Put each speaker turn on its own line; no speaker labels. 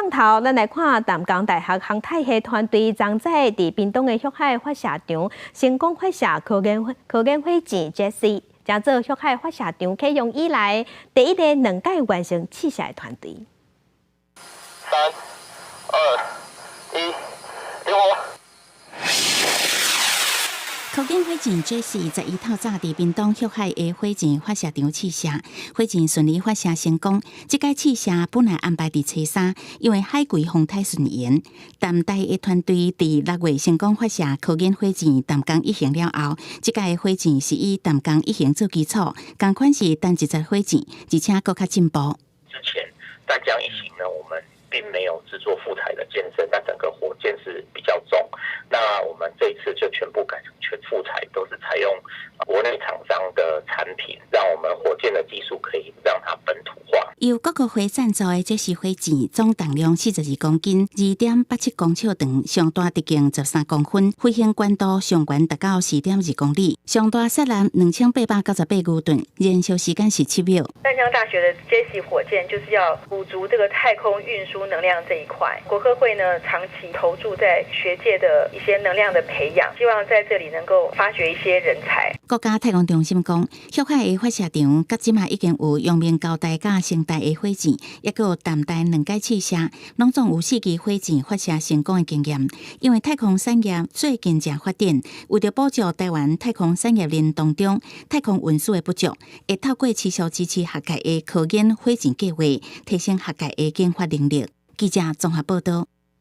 送頭，咱來看淡江大學航太系團隊昨早佇屏東的旭海發射場成功發射科研火箭 Jessie，成做旭海發射場啟用以來第一个兩擺完成試射的團隊。
三、二、一，點火！
科研火箭 Jessie 11透早佇屏東旭海的火箭發射場試射，火箭順利發射成功。這擺試射本來安排佇初三，因為海葵風台順延。淡大的團隊佇6月成功發射科研火箭淡江一型了後，這擺的火箭是以淡江一型做基礎，仝款是單一節火箭，而且閣較進步。
之前淡江一型呢，我們並沒有製作複材的艦身，那整個火箭是比較重。那我們這一次就全部改成全複材，都是採用國內廠商的產品，讓我們火箭的技術可以讓它本土化。
由國科會贊助的這是火箭，總重量42公斤，2.87公尺長，上大直徑13公分，飛行高度上懸達到4.2公里，上大殺力2898牛頓，燃燒時間是7秒。
淡江大學的 Jessie 火箭就是要補足這個太空運輸能量這一塊。國科會呢長期投注在學界的一些能量的培養，希望在這裡能夠發掘一些人才。
國家太空中心講，旭海的發射場，佮這馬已經有陽明交大佮成大的火箭，抑閣有淡大兩擺試射，攏總有四支火箭發射成功的經驗。因為太空產業最近正發展，為著補足台灣太空產業鏈當中太空運輸的不足，會透過持續支持學界的科研火箭計劃，提升學界的研發能力。記者綜合報道。